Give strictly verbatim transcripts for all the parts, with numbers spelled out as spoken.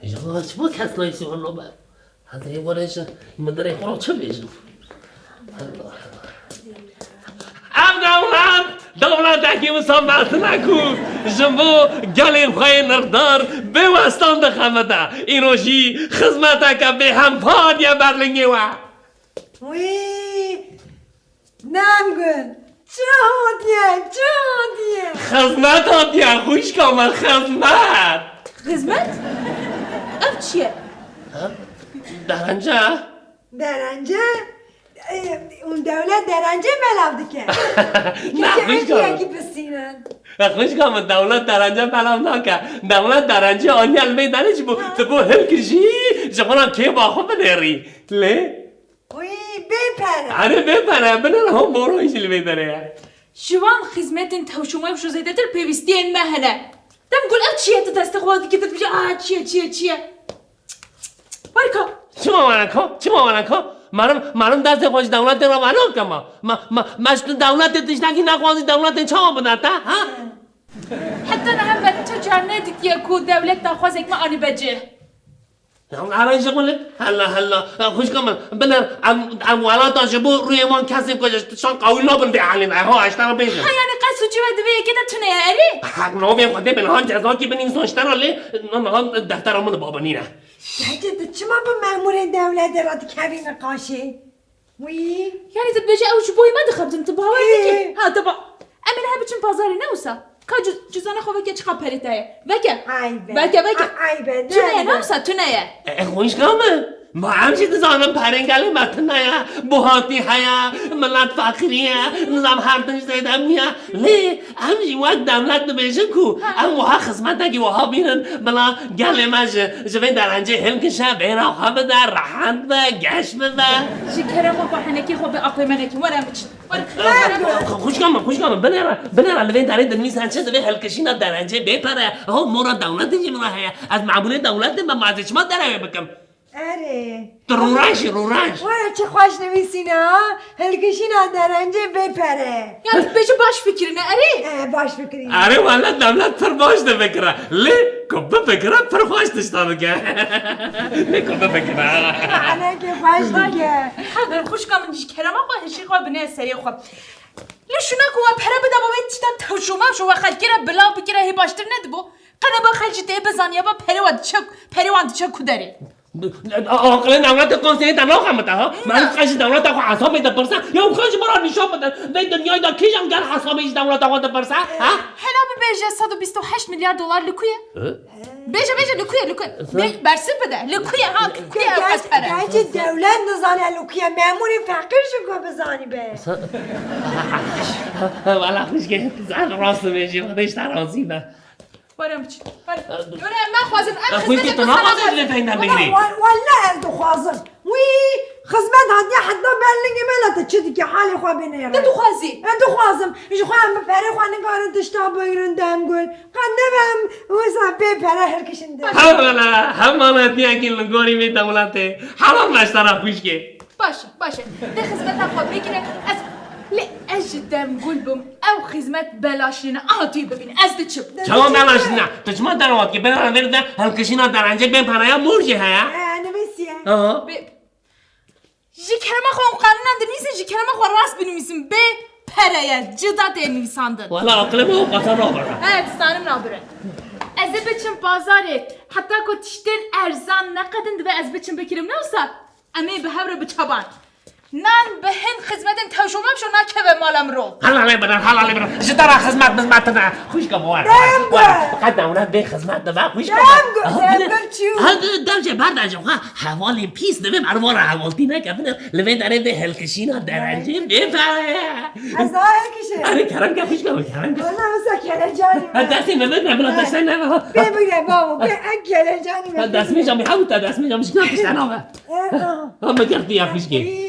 Ya çima kes nayîsî wilo be? Hezirê were ji min dirê xwe re çi bêjim? Ev dewlet, dewletekî wisa mezin e ku ji bo gelên xwe yê nirxdar bê westan dixebite. Îro jî xizmeteke bêhempa hatiye ber lingê we. Wî, Nemgul, çi hatiye, çi hatiye? Xizmet hatiye, xwişka min, xizmet. Xizmet? Ev çi ye? Ha? Derence? Derence? E, hûn dewlet derencê belav dike. Ne, xwişka min. Kekekiyekî pisînin. E, xwişka min, dewlet derence belav nake. Dewlet derencê aniye li vê derê ji bo, ha, tu bo hilkijî, ji xwe re kêfa xwe binêrî. Lê? Wî, bê pere. Erê, bê pere, binêre ho moro jî li vê derê ye. Ji van xizmetên tewşûmewş û zêdetir pêwîstiyên me hene. Demgul, ev çi ye tu destê xwe dikî, tu dibêjî, a, çi ye, çi ye, çi ye? Werka. Çima werka? Çima werka? Meriv, meriv destê xwe ji dewletê re venak kema. Ma, ma, ma ji tu dewletê tiştekî nexwazî, dewletê çawa bide te, ha? Heta niha me tu car nedikiye ku dewlet daxwazek me anî be cih. Ya, ara ji xwe le, hela, hela. Ya, xwişka min, binêr, em, em welata ji bo rûyê wan kesên ku ji tiştan qewî nabin vê halê de. Ha, ez te re bêjim. Ha, yani qet sûcê we di vê yekê de tune ye, erê? Hek navê Xwedê bin, ha, cezakî bin însan ji te re lê, na, na, deftera min de babinîne. Hecî, tu çima bi memûrê dewletê re dikevî niqaşê? Wî. Yani tu dibêjî ew ji boyê me dixebitin, tu bawer dikî? Ê. Ha, tu ba-, em ê niha biçin pazarê, ne wisa? Ka cu-, cuzana xwe veke çiqa perê te ye. Veke. Aybe. Veke, veke. A-, aybe, tune ye, ne wisa, tune ye. E, e, xwişka min. Ma em jî dizanin perên gelê me tune ye. Buhatî heye, milet feqîrî ye, nizam her tişt zêde bûye. Lê Em jî wek dewlet dibêjin ku em wiha xizmetekî wiha bînin, bila gelê me ji, ji vê derencê hilkişe, bêhna xwe bide, rehet be, geş bibe. Ji kerema xwe henekê xwe bi aqlê me nekin. Were em biçin. Were. Xwe-, xwişka min, xwişka min, binêre, binêre li vê derê dinivîse çi divê hilkişîna derencê bê pere. Ho mora dewletê jî min re heye. Ez memûrê dewletê me, ma ez ê çima derewê bikim? Erê. Tu rûreş î, rûreş. Were çi xweş nivîsîne ha. Hilkişîna derencê bê pere. Ya tu bêjî baş fikirîne, erê? E, baş fikirîne. Erê wele dewlet pir baş difikire. Lê ku bifikire pir xweş tişta dike. Lê ku bifikire. Aneke xweş dike. Heqir xwişka min ji kerema xwe hişî xwe binê serê xwe. Lê şuna ku we pere bide bo vê tişta tewşûmewş û we xelkê re bila bikire hê baştir nedibo. Qede ba xelk jî tê bizaniye ba pere we diçe, perê wan diçe ku derê. Aqilê dewletê konseyê te naxemite ha? Meriv qe ji dewleta xwe hesabê dipirse, ya xwe ji min re nîşan bidin. Vê dinyayê de kîjan ger hesabê ji dewleta xwe dipirse, ha? Hela bibêje sed û bîst û heşt milyar dolar li ku ye? Bêje, bêje, li ku ye, li ku ye? Bê-, bersiv bide, li ku ye, ha, li ku ye ew qas pere? Bence dewlet nizane li ku ye, memûrê feqîr ji ku bizanî be. Wala xwişkê, sen rast dibêjî, Xwedê ji te razî be. Were em biçin. Were. Were em naxwazin. Em xizmetê tu naxwazin ji vê peyndê bigirî. Wala, wala ez dixwazim. Wî xizmet hatiye heta ber lingê me, la tu çi dikî, halê xwe binêre. Tu dixwazî? Ez dixwazim. Ji xwe em bi perê xwe nikarin tişta bigrin Demgul. Qet nebe em wisa bê pere hilkişin de. Hem wala, hem manetiyekî li gorî vê dewletê. Helal be ji te re xwişkê. Baş e, baş e. Dê xizmeta xwe bigire. Ez, lê ez ji Demgul bim. Ew xizmet belaş nîne. Aha tu yê bibîne. Ez diçim. Çawa belaş nîne? Tu çima derewa dikî? Bê pere vê de hilkişîna derencê bê pereya mor jî heye. He, nivîsiye. Aha. Bê-, ji kerema xwe û qanûnan dinivîsin, ji kerema xwe rast binivîsin. Bê pere ye. Cida tê nivîsandin. Wala aqilê min ew qasa nabere. He, dizanim nabire. Ez ê biçim pazarê. Heta ku tiştên erzan neqedin divê ez biçim bikirim. Ne wisa? Em ê bi hev re biçaban. Nan bi hin xizmetên tewşo memşo nakeve mala mirov. Helalê bidin, helalê bidin. Ji te re xizmet mizmet tune. Xwişka min were. Demgul. Qet dewlet bê xizmet dibe, xwişka min. Demgul, aha, bidin. Demgul çû. Ha, di-, dev jê berde ji xwe. Hevalên pîs divê merva re hevaltî neke. Bidin. Li vê derê vê hilkişîna derencê bê pere ye. Ez daha hilkişim. Erê kerem ke xwişka min, kerem ke. Wala wisa kelecanî me. Ha, destê me bidin, bila te şey nebe. Bê bigre bavo, bê en kelecanî me. Ha, destmêja min, hew te destmêja min, ji kina tişt te nabe. Ha, me girtiye xwişkê.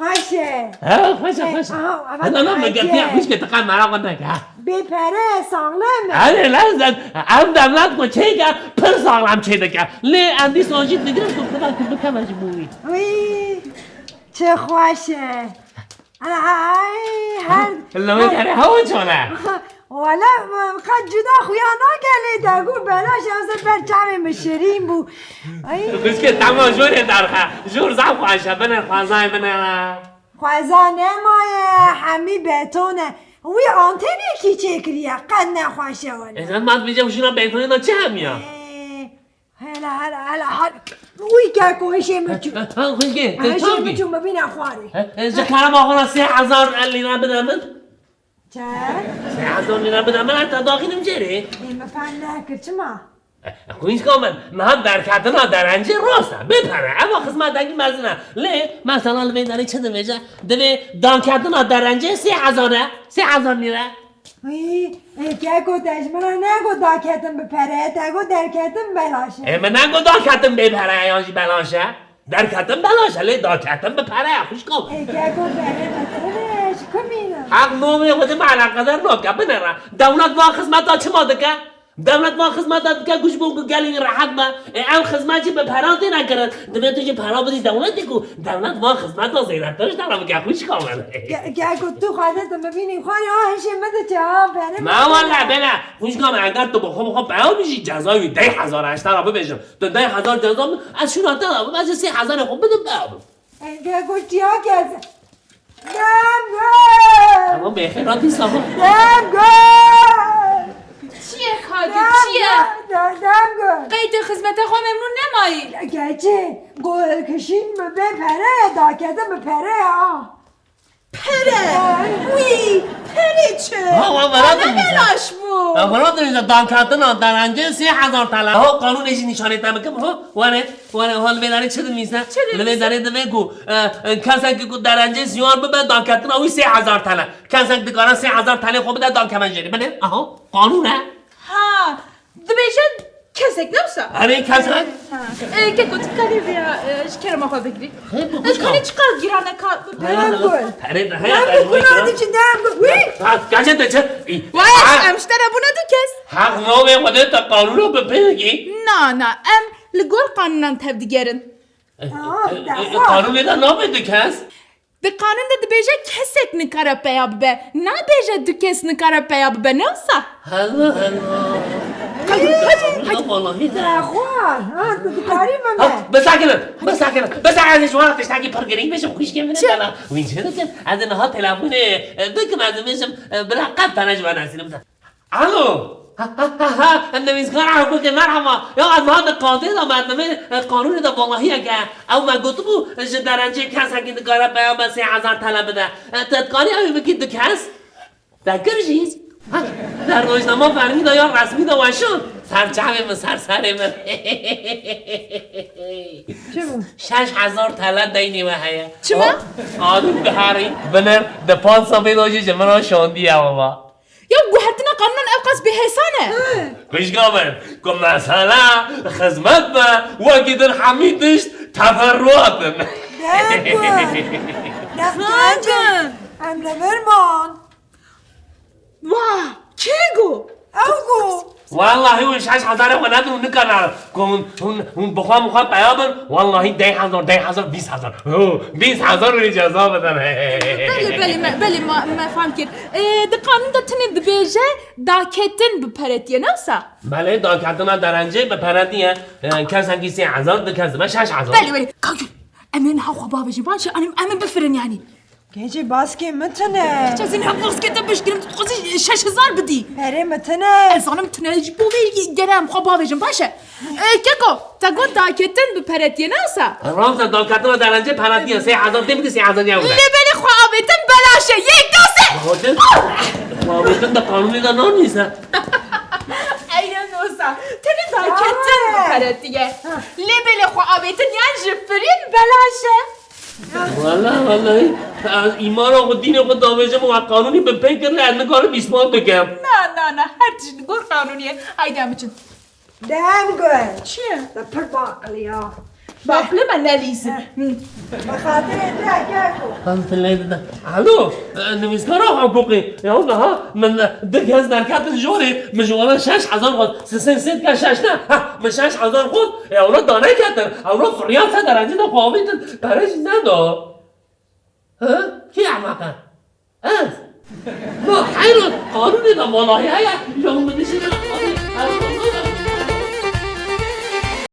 Xweş e. Ha, xweş e, xweş e. Aha, aha, na, na, me girtiye xweş e. Xwişkê, te qet merak neke, ha. Bê pere, saxlem e. Erê, lezzet, ev dewlet ku çêke, pir saxlem çêdike. Lê em dîsa jî digirin ku, ku, ku bikeve ji bo wî. Wî, çi xweş e. Ay, her... Lewê derê hewa çone. Wala, qet cuda xuya nake lê te got belaş, ez ê ber çavê min şirîn bû. Ay. Xwişkê tema jorê derxe. Jor zaf xweş e, bine xwezayê bine. Xweza nemaye, hemî beton e. Wî antenekî çêkiriye, qet nexweş e wele. Ez ez mat vêce hişîna betonê de çi hemiya? Ee, hele, hele, hele, hele. Wî keko hişê min çû. Ha, xwişkê, te Hişê çav min bî? Çû, min bîne xwarê. He, e, ji kerema xwe re sê hezar lîre bide min. Çend? Sê hezar lîre bide min, heta daxînim jêrê. Ê, min fehm nekir, çima? E, xwişka min, niha derketina derencê rast e, bê pere, eva xizmetekî mezin e. Lê, mesela li vê derê çi dibêje? Divê danketina derencê sê hezar e, sê hezar lîre. Hî, ê, keko, te ji min re negot daketin bi pere, te got derketin belaş e. Ê, min negot daketin bê pere ye yan jî belaş e. Derketin belaş e, lê daketin bi pere ye, xwişka min. Ê, keko, pere bi tine, ji ku mîne? Heq navê Xwedê me eleqedar nake, binêre. Dewlet van xizmeta çima dike? Dewlet van xizmeta dike ku ji bo ku gelê wî rehet be. Ê, ew xizmet jî bi peran têne kirin. Divê tu jî pera bidî dewletê ku dewlet van xizmeta zêdetir ji te re bike, xwişka min. Ge-, ge ku tu xwedê tu bibînî xwarê, ha hişê min diçe, ha, berê min. Ma wele, bele. Xwişka min, eger tu bi xwe bi xwe peya bijî, cezayê wî deh hezar e, ez te re bibêjim. Tu deh hezar ceza min, ez şûna te re bim, ez ê sê hezarê xwe bidim, peya bim. Ege gotiya kes. Dem gör. Tamam be, xêra dîsa ha. Dem gör. Çi ye Kadir, çi ye? Dem, dem, dem gör. Qey tu xizmeta xwe memnûn nemayî? Geçê, go kişîn mi bê pere, dakete mi pere ya. Pere? Wî, pere çi? Ha, wa, wa, wa, ne belaş bû? Ha, wa, wa, danketina derencê sê hezar T L. Ha, qanûnê jî nîşanê te bikim, ha? Were, were, ha, li vê derê çi dinivîse? Çi dinivîse? Li vê derê divê ku, e, e, kesekî ku derencê siyar bibe, danketina wî sê hezar T L. Kesek dikare sê hezar T L xwe bide, danke me jêrê. Bide, aha, qanûn e. Ha, dibêje kesek, ne wisa? Erê, kesek. Ha. E, keko, tu karî vêya, e, ji kerema xwe bigirî. He, bu E, kuşka. Karî çiqas giran e, ka-, He, he, he. Perê de heye, Dem ben bu bu kuna kadar. Diçi, dem bu. Wî! Ha, gerçekten çi? Vay, Ha. Em ji te re bûne du kes. Heq navê Xwedê te qanûna bi pê dikî? Na, na, em li gor qanûnan tevdigerin. E, e, e, e, qanûnê de nabê du kes? Di qanûn de dibêje kesek nikare peya bibe. Nabêje du kes nikare peya bibe, ne wisa? Hela, hela. Hadi, hadi, hadi. Wallahî de. Xwe, ha, tu dikarî min Ha, be. Bisekinin, bisekinin. Bisekinin, ji wan tiştekî pir girîng bêjim, xwişkê min Çi? Dana. Wî çi dikin? Ez ê niha telefonê, e, bikim, ez ê bêjim, e, bila qet tane ji wan nesînim. Alo. Ha, ha, ha, ha. Nivîskar Ehûkê, merhaba. Ya, ez niha di qadê de me, di vê, e, qanûnê de valahiyeke. Ew me gotibû, ji derencê kesekî dikare peya me sê hezar T L bide. E, te dikarî ew ê bikî du kes? Te kir jî? Ha, di rojnama fermî de ya resmî de weşan. Ser çavê min, ser serê min. Çi bû? Şeş hezar T L deynê we heye. Çima? Hop, qanûn diherî, binir, di pansa vê de jî ji min re şandiye wala. Ya guhertina qanûnan ew qas bêhêsan e? Xwişka min, ku mesele xizmet be, wekî din hemî tişt teferruat in. Deko. Deko. Em li vir man. Wah, kê got? Ew got. Wallahî hûn şeş hezarê xwe nedin û nikarine. Ku hûn, hûn, hûn bi xwe, bi xwe peya bin, wallahî deh hezar, deh hezar, bîst hezar. Ho, bîst hezar wî ceza bidin. Belê, belê, me, belê, me, me fam kir. Ê, di qanûn de tenê dibêje, daketin bi peretiye, ne wisa? Belê, daketina derencê bi peretiye. Ê, kesekî sê hezar, du kes dibe şeş hezar. Belê, belê. Kagül, em ê niha xwe bavêjin, baş e, em, em ê bifirin yanî. Gecê baskê min tune. Çi ez ê niha baskê te bişkirim, tu dixwazî şeş hezar bidî. Perê min tune. Ez zanim tune, ji bo vê gere em xwe bavêjin, baş e. Ê, keko, te got daketin bi peretiye, ne wisa? Rast e, daketina derencê peretiye, sê hezar tê bidî, sê hezar ya wile. Lê belê xwe avêtin belaş e, yek, du, sê. Xwe avêtin? Xwe avêtin de qanûnê de nanivîse. Eyne wisa, tenê daketin bi peretiye. Ha. Lê belê xwe avêtin yan ji firîn belaş e. Wala, wala, ez îmana xwe, dînê xwe davêjim û ez qanûnî bi pê kir, ez nikarim îspat bikim. Na, na, na, her tişt li gor qanûnî ye. Haydi em biçin. Dem gur. Çi? Te pir baqiliya. Baqli me nelîsin. Heh. Hı. Bi xatirê te keko. Em tilê dide. Alo, e, nivîskara hiqûqî. Ya niha min, e, du kes derketin jorê, min ji wana şeş hezar xwest. Sisên sê dike şeş ne? Ha, min şeş hezar xwest. E, ewna daneketin. Ewna firya se derencî de xwe avêtin. Pere jî neda. Hı? Kî eva ke? Ez? Ma heyran, qanûnê de valahî heye, ya min dişîne qanûn.